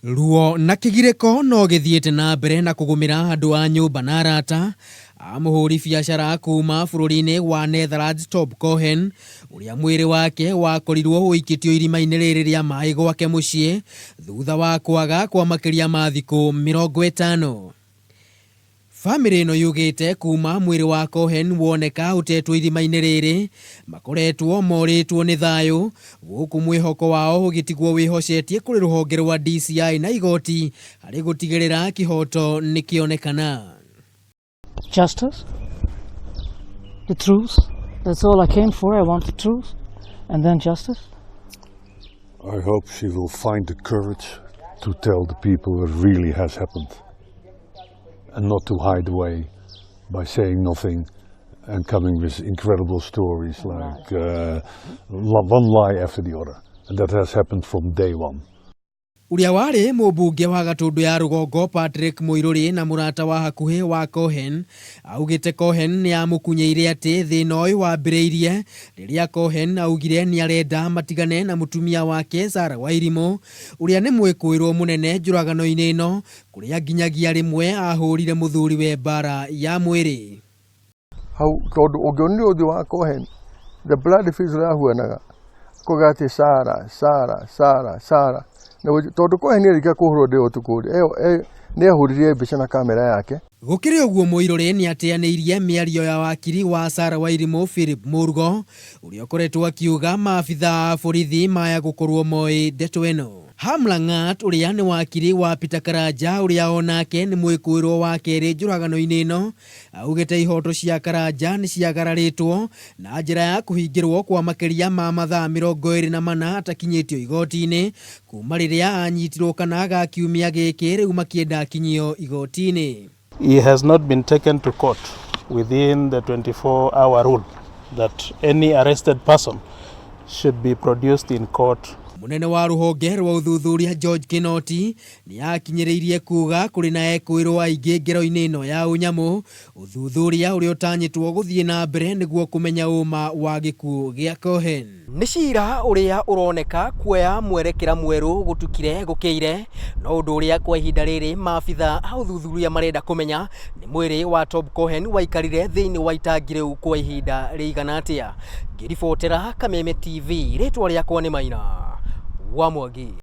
Ruo na kĩgirĩko no gĩthiĩte na mbere na kũgũmĩra andũ a nyũmba na arata a mũhũri biacara kuma bũrũri-inĩ wa Netherlands Tob Cohen, ũrĩa mwĩrĩ wake wakorirwo ũikĩtio irima-inĩ rĩrĩ rĩa maĩ gwake mũciĩ thutha wa kwaga kwa makĩria ma thikũ 50. Famĩlĩ ĩno yugĩte kuma mwĩrĩ wa Cohen woneka ũtetwo irima-inĩ rĩrĩ, makoretwo morĩtwo nĩ thayũ, gũkũ mwĩhoko wao ũgĩtigwo wĩhocetie kũrĩ rũhonge rwa DCI na igoti harĩ gũtigĩrĩra kĩhoto nĩkĩonekana. Justice, the truth. That's all I came for. I want the truth and then justice. I hope she will find the courage to tell the people what really has happened and not to hide away by saying nothing and coming with incredible stories like one lie after the other. And that has happened from day one. Ũrĩa warĩ mũmbunge wa Gatũndũ ya Rũgongo Patrick Mũirũrĩ na mũrata wa hakuhĩ wa Cohen augĩte Cohen nĩ amũkunyeire atĩ thĩna ũyũ wambĩrĩirie rĩrĩa Cohen augire nĩ arenda matigane na mũtumia wake Sarah Wairimũ, ũrĩa nĩ mwĩkũĩrwo mũnene njũragano-inĩ ĩno, kũrĩa nginyagia rĩmwe ahũrire mũthuriwe mbara ya mwĩrĩ. Hau tondũ ũngĩonire ũthiũ wa Cohen, the blood face ũrĩa ahuanaga, kuga atĩ Sarah, Sarah, Sarah, Sarah. Tondũ Cohen arĩkia kũhũrwo ndĩ ũtukũ nĩ ahũririe mbica na kamera yake. Gũkĩrĩ ũguo, Mũirũrĩ nĩ ateanĩirie mĩario ya wakiri wa Sarah Wairimũ Philip Mũrugo, ũrĩa ũkoretwo akiuga maabitha a borithi maya gũkorwo moĩ ndeto ĩno. Ham Langat, ũrĩa nĩ wakiri wa Peter Karanja, ũrĩa onake nĩ mwĩkũĩrwo wa kerĩ njũragano-inĩ ĩno, augĩte ihoto cia Karanja nĩ ciagararĩtwo na njĩra ya kũhingĩrwo kwa makĩria ma mathaa 24 atakinyĩtio igoti-inĩ kuma rĩrĩa anyitirwo kana ga kiumia gĩkĩ, rĩu makĩenda akinyio igoti-inĩ. He has not been taken to court within the 24-hour rule that any arrested person should be produced in court. Mũnene wa rũhonge rwa ũthuthuria George Kinoti nĩ akinyĩrĩirie kuga kũrĩ na ekũĩrwo aingĩ ngero-inĩ ĩno ya ũnyamũ, ũthuthuria ũrĩa ũtanyĩtwo gũthiĩ na mbere nĩguo kũmenya ũma wa gĩkuũ gĩa Cohen. Nĩ cira ũrĩa ũroneka kuoya mwerekera mwerũ gũtukire gũkĩire, no ũndũ ũrĩa kwa ihinda rĩrĩ maabitha a ũthuthuria marenda kũmenya nĩ mwĩrĩ wa Tob Cohen waikarire thĩinĩ wa itangi rĩu kwa ihinda rĩigana atĩa. Ngĩribotera Kameme TV, rĩtwa rĩakwa nĩ Maina wa Mwangi.